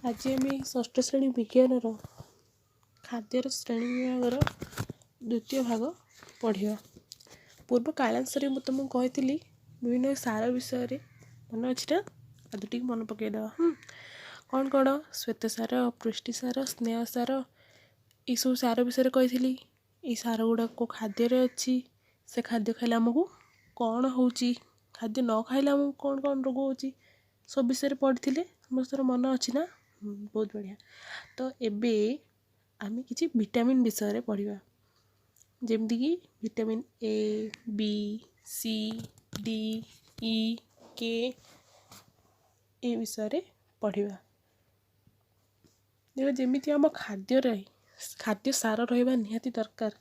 ଆଜି ଆମେ ଷଷ୍ଠ ଶ୍ରେଣୀ ବିଜ୍ଞାନର ଖାଦ୍ୟର ଶ୍ରେଣୀ ବିଭାଗର ଦ୍ୱିତୀୟ ଭାଗ ପଢ଼ିବା। ପୂର୍ବ କାଳାଂଶରେ ମୁଁ ତୁମକୁ କହିଥିଲି ବିଭିନ୍ନ ସାର ବିଷୟରେ, ମନେ ଅଛି ନା? ଆଉ ଟିକେ ମନେ ପକାଇଦେବା। କ'ଣ କ'ଣ? ଶ୍ୱେତସାର, ପୃଷ୍ଟିସାର, ସ୍ନେହସାର, ଏସବୁ ସାର ବିଷୟରେ କହିଥିଲି। ଏଇ ସାର ଗୁଡ଼ାକ କେଉଁ ଖାଦ୍ୟରେ ଅଛି, ସେ ଖାଦ୍ୟ ଖାଇଲେ ଆମକୁ କ'ଣ ହେଉଛି, ଖାଦ୍ୟ ନ ଖାଇଲେ ଆମକୁ କ'ଣ କ'ଣ ରୋଗ ହେଉଛି, ସବୁ ବିଷୟରେ ପଢ଼ିଥିଲେ। ସମସ୍ତଙ୍କର ମନେ ଅଛି ନା? ବହୁତ ବଢ଼ିଆ। ତ ଏବେ ଆମେ କିଛି ଭିଟାମିନ୍ ବିଷୟରେ ପଢ଼ିବା, ଯେମିତିକି vitamin A, B, C, D, E, K, ଏ ବିଷୟରେ ପଢ଼ିବା। ଦେଖ, ଯେମିତି ଆମ ଖାଦ୍ୟରେ ଖାଦ୍ୟ ସାର ରହିବା ନିହାତି ଦରକାର,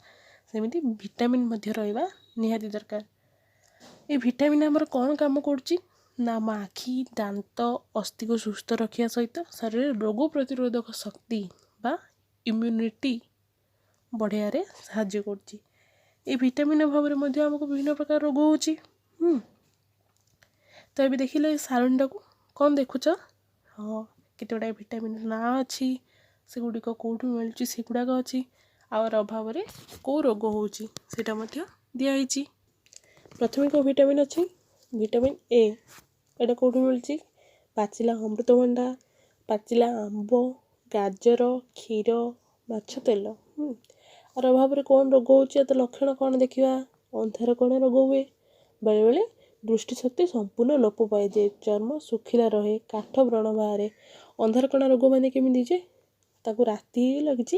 ସେମିତି ଭିଟାମିନ୍ ମଧ୍ୟ ରହିବା ନିହାତି ଦରକାର। ଏ ଭିଟାମିନ୍ ଆମର କ'ଣ କାମ କରୁଛି ନା, ଆମ ଆଖି, ଦାନ୍ତ, ଅସ୍ଥିକୁ ସୁସ୍ଥ ରଖିବା ସହିତ ଶରୀରରେ ରୋଗ ପ୍ରତିରୋଧକ ଶକ୍ତି ବା ଇମ୍ୟୁନିଟି ବଢ଼େଇବାରେ ସାହାଯ୍ୟ କରୁଛି। ଏ ଭିଟାମିନ୍ ଅଭାବରେ ମଧ୍ୟ ଆମକୁ ବିଭିନ୍ନ ପ୍ରକାର ରୋଗ ହେଉଛି। ତ ଏବେ ଦେଖିଲେ ଏ ସାରଣୀଟାକୁ, କ'ଣ ଦେଖୁଛ? ହଁ, କେତେ ଗୁଡ଼ାଏ ଭିଟାମିନ୍ର ନାଁ ଅଛି, ସେଗୁଡ଼ିକ କେଉଁଠୁ ମିଳୁଛି ସେଗୁଡ଼ାକ ଅଛି, ଆଉ ଅଭାବରେ କେଉଁ ରୋଗ ହେଉଛି ସେଇଟା ମଧ୍ୟ ଦିଆହେଇଛି। ପ୍ରଥମେ କେଉଁ ଭିଟାମିନ୍ ଅଛି? Vitamin A. ଏଇଟା କେଉଁଠୁ ମିଳୁଛି? ପାଚିଲା ଅମୃତଭଣ୍ଡା, ପାଚିଲା ଆମ୍ବ, ଗାଜର, କ୍ଷୀର, ମାଛ ତେଲ। ଆର ଅଭାବରେ କ'ଣ ରୋଗ ହେଉଛି, ତା ଲକ୍ଷଣ କ'ଣ ଦେଖିବା। ଅନ୍ଧାରକଣା ରୋଗ ହୁଏ, ବେଳେବେଳେ ଦୃଷ୍ଟିଶକ୍ତି ସମ୍ପୂର୍ଣ୍ଣ ଲୋପ ପାଇଯାଏ, ଚର୍ମ ଶୁଖିଲା ରହେ, କାଠ ବ୍ରଣ ବାହାରେ। ଅନ୍ଧାରକଣା ରୋଗ ମାନେ କେମିତି ଯେ ତାକୁ ରାତି ହେଇଗଲା କିଛି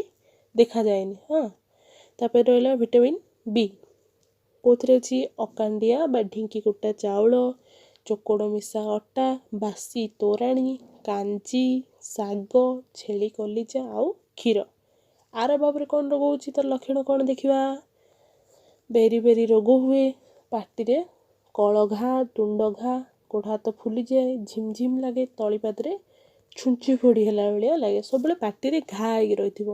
ଦେଖାଯାଏନି। ହଁ, ତାପରେ ରହିଲା ଭିଟାମିନ୍ ବି। କେଉଁଥିରେ ଅଛି? ଅକାଣ୍ଡିଆ ବା ଢିଙ୍କି କୁଟା ଚାଉଳ, ଚୋକଡ଼ ମିଶା ଅଟା, ବାସି ତୋରାଣୀ, କାଞ୍ଜି, ଶାଗ, ଛେଳି କଲିଜା ଆଉ କ୍ଷୀର। ଆର ଅଭାବରେ କ'ଣ ରୋଗ ହେଉଛି, ତାର ଲକ୍ଷଣ କ'ଣ ଦେଖିବା। ବେରି ବେରି ରୋଗ ହୁଏ, ପାଟିରେ କଳ ଘା, ତୁଣ୍ଡ ଘା, ଗୋଡ଼ ହାତ ଫୁଲିଯାଏ, ଝିମଝିମ ଲାଗେ, ତଳିପାଦରେ ଛୁଞ୍ଚି ଫୋଡ଼ି ହେଲା ଭଳିଆ ଲାଗେ, ସବୁବେଳେ ପାଟିରେ ଘା ହେଇକି ରହିଥିବ।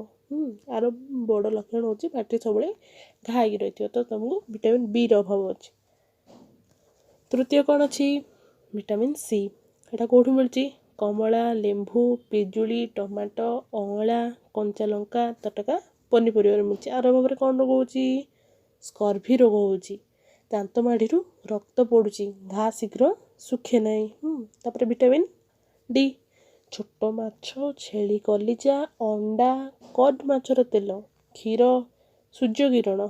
ଆର ବଡ଼ ଲକ୍ଷଣ ହେଉଛି ପାଟିରେ ସବୁବେଳେ ଘା ହେଇକି ରହିଥିବ। ତ ତୁମକୁ ଭିଟାମିନ୍ ବିର ଅଭାବ ଅଛି। ତୃତୀୟ କ'ଣ ଅଛି? Vitamin C. ଏଇଟା କେଉଁଠୁ ମିଳୁଛି? କମଳା, ଲେମ୍ବୁ, ପିଜୁଳି, ଟମାଟୋ, ଅଁଳା, କଞ୍ଚା ଲଙ୍କା, ତଟକା ପନିପରିବାରେ ମିଳୁଛି। ଆର ଅଭାବରେ କ'ଣ ରୋଗ ହେଉଛି? ସ୍କର୍ଭି ରୋଗ ହେଉଛି, ଦାନ୍ତ ମାଢ଼ିରୁ ରକ୍ତ ପଡ଼ୁଛି, ଘା ଶୀଘ୍ର ଶୁଖେ ନାହିଁ। ତାପରେ ଭିଟାମିନ୍ ଡି। ଛୋଟ ମାଛ, ଛେଳି କଲିଜା, ଅଣ୍ଡା, କଡ୍ ମାଛର ତେଲ, କ୍ଷୀର, ସୂର୍ଯ୍ୟକିରଣ।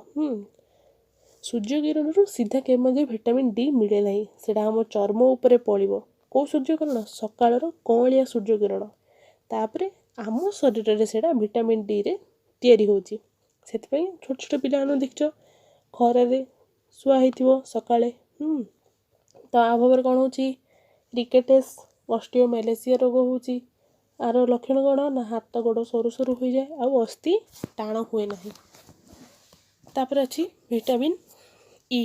ସୂର୍ଯ୍ୟକିରଣରୁ ସିଧା କେବେ ମଧ୍ୟ ଭିଟାମିନ୍ ଡି ମିଳେ ନାହିଁ, ସେଇଟା ଆମ ଚର୍ମ ଉପରେ ପଡ଼ିବ। କେଉଁ ସୂର୍ଯ୍ୟକିରଣ? ସକାଳର କଅଁଳିଆ ସୂର୍ଯ୍ୟକିରଣ। ତାପରେ ଆମ ଶରୀରରେ ସେଇଟା ଭିଟାମିନ୍ ଡିରେ ତିଆରି ହେଉଛି। ସେଥିପାଇଁ ଛୋଟ ଛୋଟ ପିଲାମାନଙ୍କୁ ଦେଖିଛ, ଖରାରେ ଶୁଆ ହେଇଥିବ ସକାଳେ। ତ ଅଭାବରେ କ'ଣ ହେଉଛି? ରିକେଟେସ୍, ଅଷ୍ଟିଓମେଲେସିଆ ରୋଗ ହେଉଛି। ଆର ଲକ୍ଷଣ କ'ଣ ନା, ହାତ ଗୋଡ଼ ସରୁ ସରୁ ହୋଇଯାଏ ଆଉ ଅସ୍ଥି ଟାଣ ହୁଏ ନାହିଁ। ତାପରେ ଅଛି ଭିଟାମିନ୍ ଇ।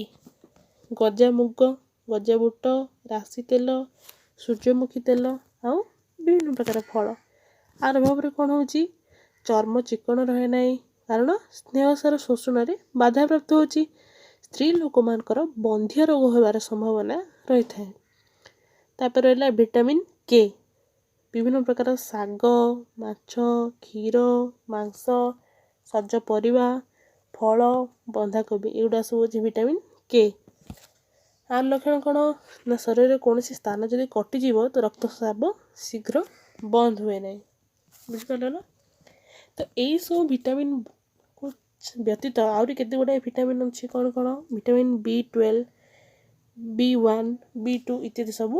ଗଜା ମୁଗ, ଗଜା ବୁଟ, ରାଶି ତେଲ, ସୂର୍ଯ୍ୟମୁଖୀ ତେଲ ଆଉ ବିଭିନ୍ନ ପ୍ରକାର ଫଳ। ଆର ଅଭାବରେ କ'ଣ ହେଉଛି? ଚର୍ମ ଚିକ୍କଣ ରହେ ନାହିଁ, କାରଣ ସ୍ନେହସାର ଶୋଷଣରେ ବାଧାପ୍ରାପ୍ତ ହେଉଛି। ସ୍ତ୍ରୀ ଲୋକମାନଙ୍କର ବନ୍ଧ୍ୟା ରୋଗ ହେବାର ସମ୍ଭାବନା ରହିଥାଏ। ତାପରେ ରହିଲା ଭିଟାମିନ୍ କେ। ବିଭିନ୍ନ ପ୍ରକାର ଶାଗ, ମାଛ, କ୍ଷୀର, ମାଂସ, ସଜ ପରିବା, ଫଳ, ବନ୍ଧାକୋବି, ଏଗୁଡ଼ା ସବୁ ହେଉଛି ଭିଟାମିନ୍ କେ। ଆର ଲକ୍ଷଣ କ'ଣ ନା, ଶରୀରରେ କୌଣସି ସ୍ଥାନ ଯଦି କଟିଯିବ ତ ରକ୍ତସ୍ରାବ ଶୀଘ୍ର ବନ୍ଦ ହୁଏ ନାହିଁ। ବୁଝିପାରିଲ ନା? ତ ଏଇସବୁ ଭିଟାମିନ୍ ବ୍ୟତୀତ ଆହୁରି କେତେ ଗୁଡ଼ାଏ ଭିଟାମିନ୍ ଅଛି। କ'ଣ କ'ଣ? Vitamin B12, B1, B2 ଇତ୍ୟାଦି ସବୁ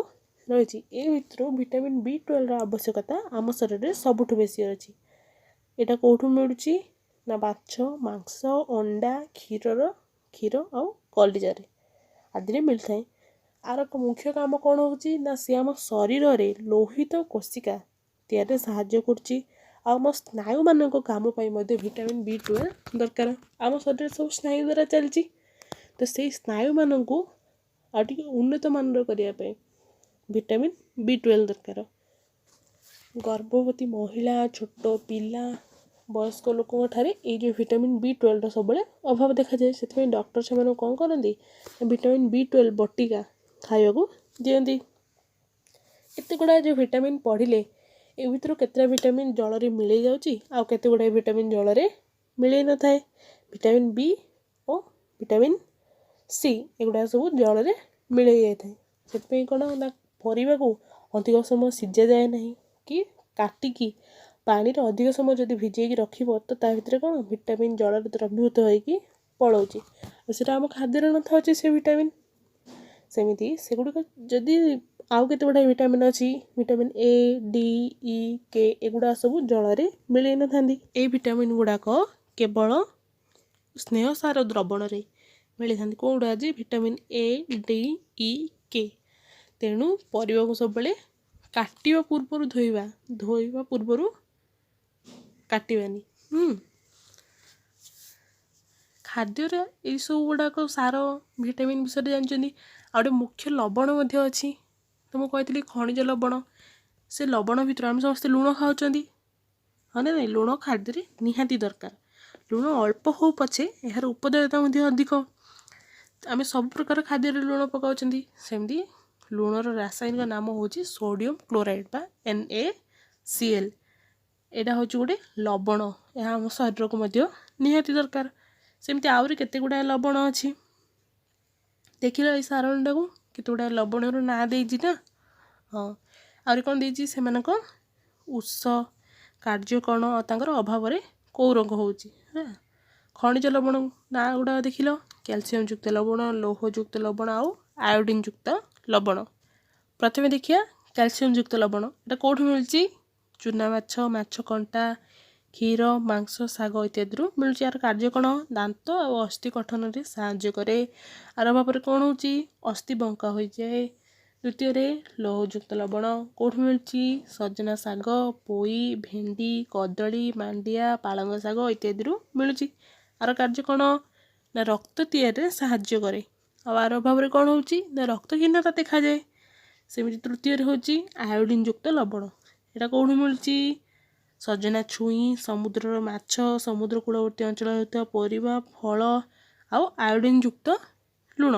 ରହିଛି। ଏ ଭିତରୁ ଭିଟାମିନ୍ ବି 12ର ଆବଶ୍ୟକତା ଆମ ଶରୀରରେ ସବୁଠୁ ବେଶୀ ଅଛି। ଏଇଟା କେଉଁଠୁ ମିଳୁଛି ନା, ମାଛ, ମାଂସ, ଅଣ୍ଡା, କ୍ଷୀର ଆଉ କଲିଜାରେ ଆଦିରେ ମିଳିଥାଏ। ଆର ମୁଖ୍ୟ କାମ କ'ଣ ହେଉଛି ନା, ସେ ଆମ ଶରୀରରେ ଲୋହିତ କୋଶିକା ତିଆରିରେ ସାହାଯ୍ୟ କରୁଛି। ଆଉ ଆମ ସ୍ନାୟୁମାନଙ୍କ କାମ ପାଇଁ ମଧ୍ୟ ଭିଟାମିନ୍ ବି 12 ଦରକାର। ଆମ ଶରୀରରେ ସବୁ ସ୍ନାୟୁ ଦ୍ୱାରା ଚାଲିଛି, ତ ସେଇ ସ୍ନାୟୁମାନଙ୍କୁ ଆଉ ଟିକେ ଉନ୍ନତ ମାନର କରିବା ପାଇଁ ଭିଟାମିନ୍ ବି 12 ଦରକାର। ଗର୍ଭବତୀ ମହିଳା, ଛୋଟ ପିଲା, ବୟସ୍କ ଲୋକଙ୍କ ଠାରେ ଏଇ ଯେଉଁ ଭିଟାମିନ୍ ବି 12ର ସବୁବେଳେ ଅଭାବ ଦେଖାଯାଏ। ସେଥିପାଇଁ ଡକ୍ଟର ସେମାନଙ୍କୁ କ'ଣ କରନ୍ତି? ଭିଟାମିନ୍ ବି 12 ବଟିକା ଖାଇବାକୁ ଦିଅନ୍ତି। ଏତେ ଗୁଡ଼ାଏ ଯେଉଁ ଭିଟାମିନ୍ ପଢ଼ିଲେ, ଏ ଏ ଭିତରୁ କେତେଟା ଭିଟାମିନ୍ ଜଳରେ ମିଳେଇ ଯାଉଛି ଆଉ କେତେ ଗୁଡ଼ାଏ ଭିଟାମିନ୍ ଜଳରେ ମିଳେଇ ନଥାଏ। ଭିଟାମିନ୍ ବି ଓ ଭିଟାମିନ୍ ସି ଏଗୁଡ଼ାକ ସବୁ ଜଳରେ ମିଳେଇ ଯାଇଥାଏ। ସେଥିପାଇଁ କ'ଣ ନା ପରିବାକୁ ଅଧିକ ସମୟ ସିଝା ଯାଏ ନାହିଁ କି କାଟିକି ପାଣିରେ ଅଧିକ ସମୟ ଯଦି ଭିଜେଇକି ରଖିବ ତ ତା ଭିତରେ କ'ଣ ଭିଟାମିନ୍ ଜଳରେ ଦ୍ରବୀଭୂତ ହୋଇକି ପଳାଉଛି ଆଉ ସେଇଟା ଆମ ଖାଦ୍ୟରେ ନଥାଉଛି ସେ ଭିଟାମିନ୍। ସେମିତି ସେଗୁଡ଼ିକ ଯଦି ଆଉ କେତେ ଗୁଡ଼ାଏ ଭିଟାମିନ୍ ଅଛି, vitamin A, D, E, K, ଏଗୁଡ଼ା ସବୁ ଜଳରେ ମିଳେଇ ନଥାନ୍ତି। ଏଇ ଭିଟାମିନ୍ ଗୁଡ଼ାକ କେବଳ ସ୍ନେହସାର ଦ୍ରବଣରେ ମିଳିଥାନ୍ତି। କେଉଁଗୁଡ଼ା ଅଛି? Vitamin A, D, E, K. ତେଣୁ ପରିବାକୁ ସବୁବେଳେ କାଟିବା ପୂର୍ବରୁ ଧୋଇବା, ଧୋଇବା ପୂର୍ବରୁ କାଟିବାନି। ଖାଦ୍ୟରେ ଏଇସବୁ ଗୁଡ଼ାକ ସାର ଭିଟାମିନ୍ ବିଷୟରେ ଜାଣିଛନ୍ତି। ଆଉ ଗୋଟେ ମୁଖ୍ୟ ଲବଣ ମଧ୍ୟ ଅଛି। ତ ମୁଁ କହିଥିଲି ଖଣିଜ ଲବଣ। ସେ ଲବଣ ଭିତରୁ ଆମେ ସମସ୍ତେ ଲୁଣ ଖାଉଛନ୍ତି, ହଁ ନା ନାଇଁ? ଲୁଣ ଖାଦ୍ୟରେ ନିହାତି ଦରକାର। ଲୁଣ ଅଳ୍ପ ହଉ ପଛେ ଏହାର ଉପଦେୟତା ମଧ୍ୟ ଅଧିକ। ଆମେ ସବୁ ପ୍ରକାର ଖାଦ୍ୟରେ ଲୁଣ ପକାଉଛନ୍ତି। ସେମିତି ଲୁଣର ରାସାୟନିକ ନାମ ହେଉଛି ସୋଡ଼ିୟମ୍ କ୍ଲୋରାଇଡ଼୍ ବା NaCl। ଏଇଟା ହେଉଛି ଗୋଟେ ଲବଣ। ଏହା ଆମ ଶରୀରକୁ ମଧ୍ୟ ନିହାତି ଦରକାର। ସେମିତି ଆହୁରି କେତେ ଗୁଡ଼ାଏ ଲବଣ ଅଛି। ଦେଖିଲ ଏଇ ସାରଣୀଟାକୁ, କେତେ ଗୁଡ଼ାଏ ଲବଣର ନାଁ ଦେଇଛି ନା? ହଁ, ଆହୁରି କ'ଣ ଦେଇଛି? ସେମାନଙ୍କ ଉତ୍ସ, କାର୍ଯ୍ୟ କ'ଣ ଆଉ ତାଙ୍କର ଅଭାବରେ କେଉଁ ରୋଗ ହେଉଛି, ହେଲା। ଖଣିଜ ଲବଣ ନାଁ ଗୁଡ଼ାକ ଦେଖିଲ, କ୍ୟାଲସିୟମ୍ ଯୁକ୍ତ ଲବଣ, ଲୌହଯୁକ୍ତ ଲବଣ ଆଉ ଆୟୋଡ଼ିନ୍ ଯୁକ୍ତ ଲବଣ। ପ୍ରଥମେ ଦେଖିବା କ୍ୟାଲସିୟମ୍ ଯୁକ୍ତ ଲବଣ। ଏଇଟା କେଉଁଠୁ ମିଳୁଛି? ଚୁନା ମାଛ, ମାଛ କଣ୍ଟା, କ୍ଷୀର, ମାଂସ, ଶାଗ ଇତ୍ୟାଦିରୁ ମିଳୁଛି। ଏହାର କାର୍ଯ୍ୟ କ'ଣ? ଦାନ୍ତ ଆଉ ଅସ୍ଥି ଗଠନରେ ସାହାଯ୍ୟ କରେ। ଆର ଅଭାବରେ କ'ଣ ହେଉଛି? ଅସ୍ଥି ବଙ୍କା ହୋଇଯାଏ। ଦ୍ୱିତୀୟରେ ଲୌହଯୁକ୍ତ ଲବଣ କେଉଁଠୁ ମିଳୁଛି? ସଜନା ଶାଗ, ପୋଇ, ଭେଣ୍ଡି, କଦଳୀ, ମାଣ୍ଡିଆ, ପାଳଙ୍ଗ ଶାଗ ଇତ୍ୟାଦିରୁ ମିଳୁଛି। ଆର କାର୍ଯ୍ୟ କ'ଣ ନା ରକ୍ତ ତିଆରିରେ ସାହାଯ୍ୟ କରେ। ଆଉ ଆର ଅଭାବରେ କ'ଣ ହେଉଛି ନା ରକ୍ତହୀନତା ଦେଖାଯାଏ। ସେମିତି ତୃତୀୟରେ ହେଉଛି ଆୟୋଡ଼ିନ୍ ଯୁକ୍ତ ଲବଣ। ଏଇଟା କେଉଁଠୁ ମିଳୁଛି? ସଜନା ଛୁଇଁ, ସମୁଦ୍ରର ମାଛ, ସମୁଦ୍ର କୂଳବର୍ତ୍ତୀ ଅଞ୍ଚଳରେ ହେଉଥିବା ପରିବା, ଫଳ ଆଉ ଆୟୋଡ଼ିନ୍ ଯୁକ୍ତ ଲୁଣ।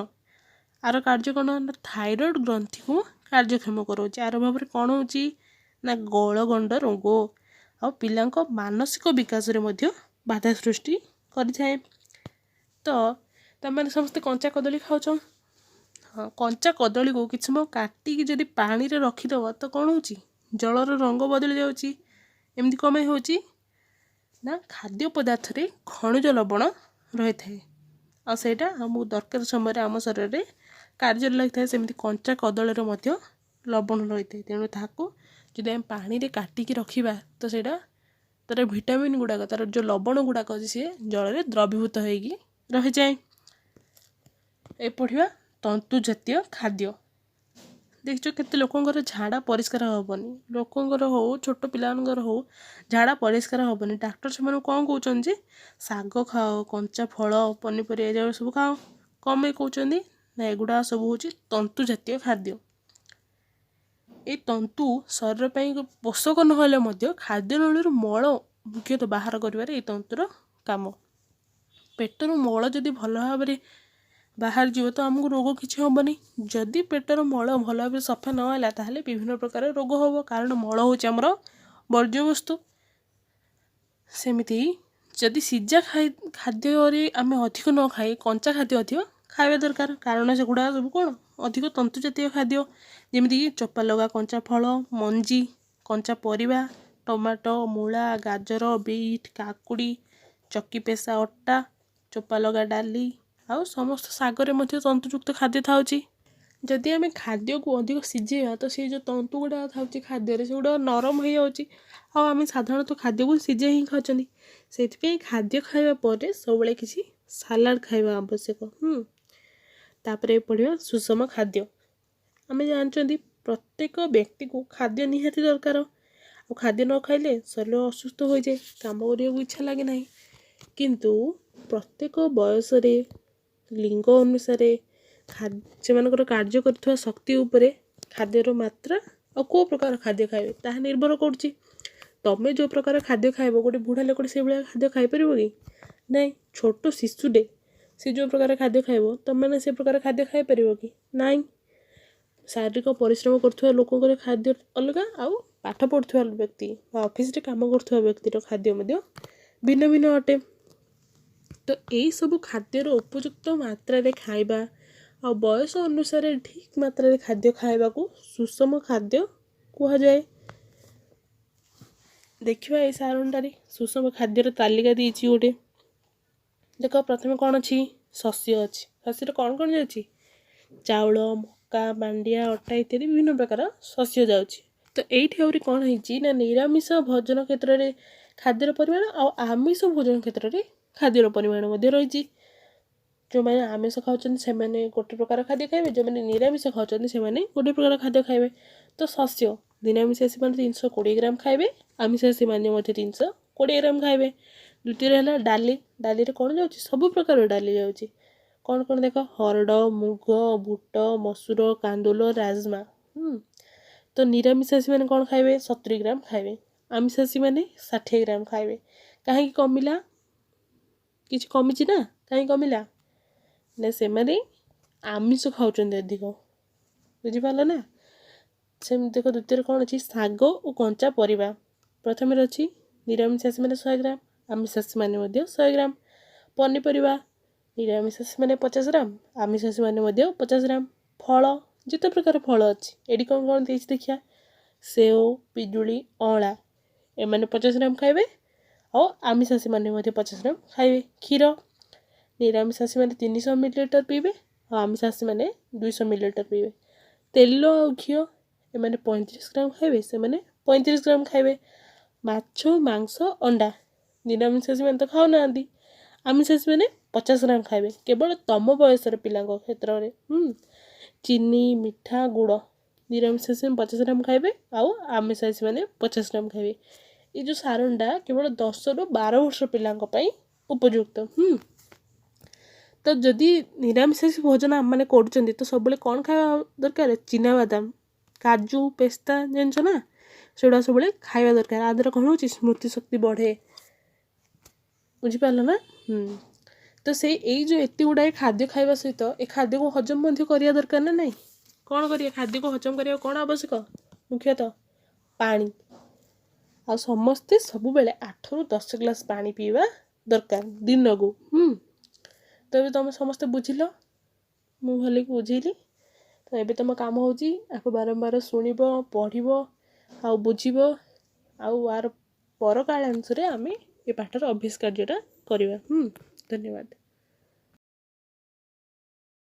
ଆର କାର୍ଯ୍ୟ କ'ଣ ନା ଥାଇରଏଡ଼୍ ଗ୍ରନ୍ଥିକୁ କାର୍ଯ୍ୟକ୍ଷମ କରାଉଛି। ଆର ଅଭାବରେ କ'ଣ ହେଉଛି ନା ଗଳଗଣ୍ଡ ରୋଗ ଆଉ ପିଲାଙ୍କ ମାନସିକ ବିକାଶରେ ମଧ୍ୟ ବାଧା ସୃଷ୍ଟି କରିଥାଏ। ତ ତମେମାନେ ସମସ୍ତେ କଞ୍ଚା କଦଳୀ ଖାଉଛ? ହଁ, କଞ୍ଚା କଦଳୀକୁ କିଛି ସମୟ କାଟିକି ଯଦି ପାଣିରେ ରଖିଦେବ ତ କ'ଣ ହେଉଛି? ଜଳର ରଙ୍ଗ ବଦଳି ଯାଉଛି। ଏମିତି କ'ଣ ପାଇଁ ହେଉଛି ନା ଖାଦ୍ୟ ପଦାର୍ଥରେ ଖଣିଜ ଲବଣ ରହିଥାଏ ଆଉ ସେଇଟା ଆମକୁ ଦରକାର ସମୟରେ ଆମ ଶରୀରରେ କାର୍ଯ୍ୟରେ ଲାଗିଥାଏ। ସେମିତି କଞ୍ଚା କଦଳୀରେ ମଧ୍ୟ ଲବଣ ରହିଥାଏ। ତେଣୁ ତାହାକୁ ଯଦି ଆମେ ପାଣିରେ କାଟିକି ରଖିବା ତ ସେଇଟା ତା'ର ଭିଟାମିନ୍ ଗୁଡ଼ାକ, ତା'ର ଯେଉଁ ଲବଣ ଗୁଡ଼ାକ ଅଛି, ସିଏ ଜଳରେ ଦ୍ରବୀଭୂତ ହେଇକି ରହିଯାଏ। ଏ ପଢ଼ିବା ତନ୍ତୁ ଜାତୀୟ ଖାଦ୍ୟ। ଦେଖିଛ କେତେ ଲୋକଙ୍କର ଝାଡ଼ା ପରିଷ୍କାର ହେବନି? ଲୋକଙ୍କର ହଉ, ଛୋଟ ପିଲାମାନଙ୍କର ହଉ, ଝାଡ଼ା ପରିଷ୍କାର ହେବନି। ଡାକ୍ତର ସେମାନଙ୍କୁ କ'ଣ କହୁଛନ୍ତି ଯେ ଶାଗ ଖାଅ, କଞ୍ଚା ଫଳ, ପନିପରିବା ଏଯାକ ସବୁ ଖାଅ। କ'ଣ ପାଇଁ କହୁଛନ୍ତି ନା ଏଗୁଡ଼ା ସବୁ ହେଉଛି ତନ୍ତୁ ଜାତୀୟ ଖାଦ୍ୟ। ଏଇ ତନ୍ତୁ ଶରୀର ପାଇଁ ପୋଷକ ନହେଲେ ମଧ୍ୟ ଖାଦ୍ୟନଳୀରୁ ମଳ ମୁଖ୍ୟତଃ ବାହାର କରିବାରେ ଏଇ ତନ୍ତୁର କାମ। ପେଟରୁ ମଳ ଯଦି ଭଲ ଭାବରେ ବାହାରିଯିବ ତ ଆମକୁ ରୋଗ କିଛି ହେବନି। ଯଦି ପେଟର ମଳ ଭଲ ଭାବରେ ସଫା ନହେଲା, ତାହେଲେ ବିଭିନ୍ନ ପ୍ରକାର ରୋଗ ହେବ, କାରଣ ମଳ ହେଉଛି ଆମର ବର୍ଜ୍ୟବସ୍ତୁ। ସେମିତି ଯଦି ସିଝା ଖାଇ ଖାଦ୍ୟରେ ଆମେ ଅଧିକ ନ ଖାଇ କଞ୍ଚା ଖାଦ୍ୟ ଅଧିକ ଖାଇବା ଦରକାର, କାରଣ ସେଗୁଡ଼ାକ ସବୁ କ'ଣ ଅଧିକ ତନ୍ତୁ ଜାତୀୟ ଖାଦ୍ୟ। ଯେମିତିକି ଚୋପା ଲଗା କଞ୍ଚା ଫଳ, ମଞ୍ଜି, କଞ୍ଚା ପରିବା, ଟମାଟୋ, ମୂଳା, ଗାଜର, ବିଟ୍, କାକୁଡ଼ି, ଚକି ପେଶା ଅଟା, ଚୋପା ଲଗା ଡାଲି ଆଉ ସମସ୍ତ ଶାଗରେ ମଧ୍ୟ ତନ୍ତୁଯୁକ୍ତ ଖାଦ୍ୟ ଥାଉଛି। ଯଦି ଆମେ ଖାଦ୍ୟକୁ ଅଧିକ ସିଝେଇବା ତ ସେ ଯେଉଁ ତନ୍ତୁ ଗୁଡ଼ାକ ଥାଉଛି ଖାଦ୍ୟରେ, ସେଗୁଡ଼ାକ ନରମ ହେଇଯାଉଛି। ଆଉ ଆମେ ସାଧାରଣତଃ ଖାଦ୍ୟକୁ ସିଝେଇ ହିଁ ଖାଉଛନ୍ତି। ସେଇଥିପାଇଁ ଖାଦ୍ୟ ଖାଇବା ପରେ ସବୁବେଳେ କିଛି ସାଲାଡ଼ ଖାଇବା ଆବଶ୍ୟକ। ତାପରେ ପଢ଼ିବା ସୁଷମ ଖାଦ୍ୟ। ଆମେ ଜାଣିଛନ୍ତି ପ୍ରତ୍ୟେକ ବ୍ୟକ୍ତିକୁ ଖାଦ୍ୟ ନିହାତି ଦରକାର। ଆଉ ଖାଦ୍ୟ ନ ଖାଇଲେ ଶରୀର ଅସୁସ୍ଥ ହୋଇଯାଏ, କାମ କରିବାକୁ ଇଚ୍ଛା ଲାଗେ ନାହିଁ। କିନ୍ତୁ ପ୍ରତ୍ୟେକ ବୟସରେ, ଲିଙ୍ଗ ଅନୁସାରେ, ସେମାନଙ୍କର କାର୍ଯ୍ୟ କରୁଥିବା ଶକ୍ତି ଉପରେ ଖାଦ୍ୟର ମାତ୍ରା ଆଉ କେଉଁ ପ୍ରକାର ଖାଦ୍ୟ ଖାଇବେ ତାହା ନିର୍ଭର କରୁଛି। ତମେ ଯେଉଁ ପ୍ରକାର ଖାଦ୍ୟ ଖାଇବ, ଗୋଟେ ବୁଢ଼ା ଲୋକଟେ ସେଇଭଳିଆ ଖାଦ୍ୟ ଖାଇପାରିବ କି? ନାଇଁ। ଛୋଟ ଶିଶୁଟେ ସେ ଯେଉଁ ପ୍ରକାର ଖାଦ୍ୟ ଖାଇବ, ତମେମାନେ ସେ ପ୍ରକାର ଖାଦ୍ୟ ଖାଇପାରିବ କି? ନାଇଁ। ଶାରୀରିକ ପରିଶ୍ରମ କରୁଥିବା ଲୋକଙ୍କର ଖାଦ୍ୟ ଅଲଗା ଆଉ ପାଠ ପଢ଼ୁଥିବା ବ୍ୟକ୍ତି ବା ଅଫିସରେ କାମ କରୁଥିବା ବ୍ୟକ୍ତିର ଖାଦ୍ୟ ମଧ୍ୟ ଭିନ୍ନ ଭିନ୍ନ ଅଟେ। ତ ଏଇସବୁ ଖାଦ୍ୟର ଉପଯୁକ୍ତ ମାତ୍ରାରେ ଖାଇବା ଆଉ ବୟସ ଅନୁସାରେ ଠିକ୍ ମାତ୍ରାରେ ଖାଦ୍ୟ ଖାଇବାକୁ ସୁଷମ ଖାଦ୍ୟ କୁହାଯାଏ। ଦେଖିବା, ଏଇ ସାରଣୀଟାରେ ସୁଷମ ଖାଦ୍ୟର ତାଲିକା ଦେଇଛି ଗୋଟେ। ଦେଖ, ପ୍ରଥମେ କ'ଣ ଅଛି? ଶସ୍ୟ ଅଛି। ଶସ୍ୟରେ କ'ଣ କ'ଣ ଯାଉଛି? ଚାଉଳ, ମକା, ମାଣ୍ଡିଆ, ଅଟା ଇତ୍ୟାଦି ବିଭିନ୍ନ ପ୍ରକାର ଶସ୍ୟ ଯାଉଛି। ତ ଏଇଠି ଆହୁରି କ'ଣ ହେଇଛି ନା, ନିରାମିଷ ଭୋଜନ କ୍ଷେତ୍ରରେ ଖାଦ୍ୟର ପରିମାଣ ଆଉ ଆମିଷ ଭୋଜନ କ୍ଷେତ୍ରରେ ଖାଦ୍ୟର ପରିମାଣ ମଧ୍ୟ ରହିଛି। ଯେଉଁମାନେ ଆମିଷ ଖାଉଛନ୍ତି, ସେମାନେ ଗୋଟେ ପ୍ରକାର ଖାଦ୍ୟ ଖାଇବେ। ଯେଉଁମାନେ ନିରାମିଷ ଖାଉଛନ୍ତି, ସେମାନେ ଗୋଟେ ପ୍ରକାର ଖାଦ୍ୟ ଖାଇବେ। ତ ଶସ୍ୟ ନିରାମିଷାସୀମାନେ 320 ଗ୍ରାମ ଖାଇବେ, ଆମିଷାସୀମାନେ ମଧ୍ୟ 320 ଗ୍ରାମ ଖାଇବେ। ଦ୍ୱିତୀୟରେ ହେଲା ଡାଲି। ଡାଲିରେ କ'ଣ ଯାଉଛି? ସବୁ ପ୍ରକାର ଡାଲି ଯାଉଛି। କ'ଣ କ'ଣ ଦେଖ: ହରଡ଼, ମୁଗ, ବୁଟ, ମସୁର, କାନ୍ଦୁଲ, ରାଜମା। ତ ନିରାମିଷାସୀମାନେ କ'ଣ ଖାଇବେ? 70 ଗ୍ରାମ ଖାଇବେ। ଆମିଷାସୀମାନେ 60 ଗ୍ରାମ ଖାଇବେ। କାହିଁକି କମିଲା? କିଛି କମିଛି ନା? କାହିଁକି କମିଲା ନା, ସେମାନେ ଆମିଷ ଖାଉଛନ୍ତି ଅଧିକ। ବୁଝିପାରିଲ ନା? ସେମିତି ଦେଖ, ଦ୍ୱିତୀୟରେ କ'ଣ ଅଛି? ଶାଗ ଓ କଞ୍ଚା ପରିବା। ପ୍ରଥମରେ ଅଛି ନିରାମିଷାସୀମାନେ 100 ଗ୍ରାମ, ଆମିଷାସୀମାନେ ମଧ୍ୟ 100 ଗ୍ରାମ। ପନିପରିବା ନିରାମିଷାସୀମାନେ 50 ଗ୍ରାମ, ଆମିଷାସୀମାନେ ମଧ୍ୟ 50 ଗ୍ରାମ। ଫଳ, ଯେତେ ପ୍ରକାର ଫଳ ଅଛି। ଏଠି କ'ଣ କ'ଣ ଦେଇଛି ଦେଖିବା: ସେଓ, ପିଜୁଳି, ଅଁଳା। ଏମାନେ 50 ଗ୍ରାମ ଖାଇବେ ଆଉ ଆମିଷାସୀମାନେ ମଧ୍ୟ 50 ଗ୍ରାମ ଖାଇବେ। କ୍ଷୀର, ନିରାମିଷାସୀମାନେ 300 ମିଲିଲିଟର ପିଇବେ ଆଉ ଆମିଷାସୀମାନେ 200 ମିଲିଲିଟର ପିଇବେ। ତେଲ ଆଉ ଘିଅ, ଏମାନେ 35 ଗ୍ରାମ ଖାଇବେ, ସେମାନେ 35 ଗ୍ରାମ ଖାଇବେ। ମାଛ, ମାଂସ, ଅଣ୍ଡା, ନିରାମିଷାସୀମାନେ ତ ଖାଉନାହାନ୍ତି, ଆମିଷାସୀମାନେ 50 ଗ୍ରାମ ଖାଇବେ, କେବଳ ତମ ବୟସର ପିଲାଙ୍କ କ୍ଷେତ୍ରରେ। ଚିନି, ମିଠା, ଗୁଡ଼, ନିରାମିଷାସୀମାନେ 50 ଗ୍ରାମ ଖାଇବେ ଆଉ ଆମିଷାସୀମାନେ 50 ଗ୍ରାମ ଖାଇବେ। ଏଇ ଯେଉଁ ସାରଣୀଟା କେବଳ 10ରୁ 12 ବର୍ଷ ପିଲାଙ୍କ ପାଇଁ ଉପଯୁକ୍ତ। ତ ଯଦି ନିରାମିଷାସୀ ଭୋଜନ ଆମେମାନେ କରୁଛନ୍ତି, ତ ସବୁବେଳେ କ'ଣ ଖାଇବା ଦରକାର? ଚିନାବାଦାମ, କାଜୁ, ପେସ୍ତା, ଜାଣିଛ ନା? ସେଗୁଡ଼ା ସବୁବେଳେ ଖାଇବା ଦରକାର। ଆ ଦ୍ୱାରା କ'ଣ ହେଉଛି? ସ୍ମୃତି ଶକ୍ତି ବଢ଼େ। ବୁଝିପାରିଲ ନା? ତ ସେଇ ଏଇ ଯେଉଁ ଏତେ ଗୁଡ଼ାଏ ଖାଦ୍ୟ ଖାଇବା ସହିତ ଏ ଖାଦ୍ୟକୁ ହଜମ ମଧ୍ୟ କରିବା ଦରକାର ନା ନାହିଁ? କ'ଣ କରିବା? ଖାଦ୍ୟକୁ ହଜମ କରିବାକୁ କ'ଣ ଆବଶ୍ୟକ? ମୁଖ୍ୟତଃ ପାଣି। ଆଉ ସମସ୍ତେ ସବୁବେଳେ 8ରୁ 10 ଗ୍ଲାସ୍ ପାଣି ପିଇବା ଦରକାର ଦିନକୁ। ତ ଏବେ ତୁମେ ସମସ୍ତେ ବୁଝିଲ, ମୁଁ ଭଲକି ବୁଝେଇଲି। ତ ଏବେ ତୁମ କାମ ହେଉଛି ଆକୁ ବାରମ୍ବାର ଶୁଣିବ, ପଢ଼ିବ ଆଉ ବୁଝିବ। ଆଉ ଆର ପରକାଳାଂଶରେ ଆମେ ଏ ପାଠର ଅଭ୍ୟାସ କାର୍ଯ୍ୟଟା କରିବା। ଧନ୍ୟବାଦ।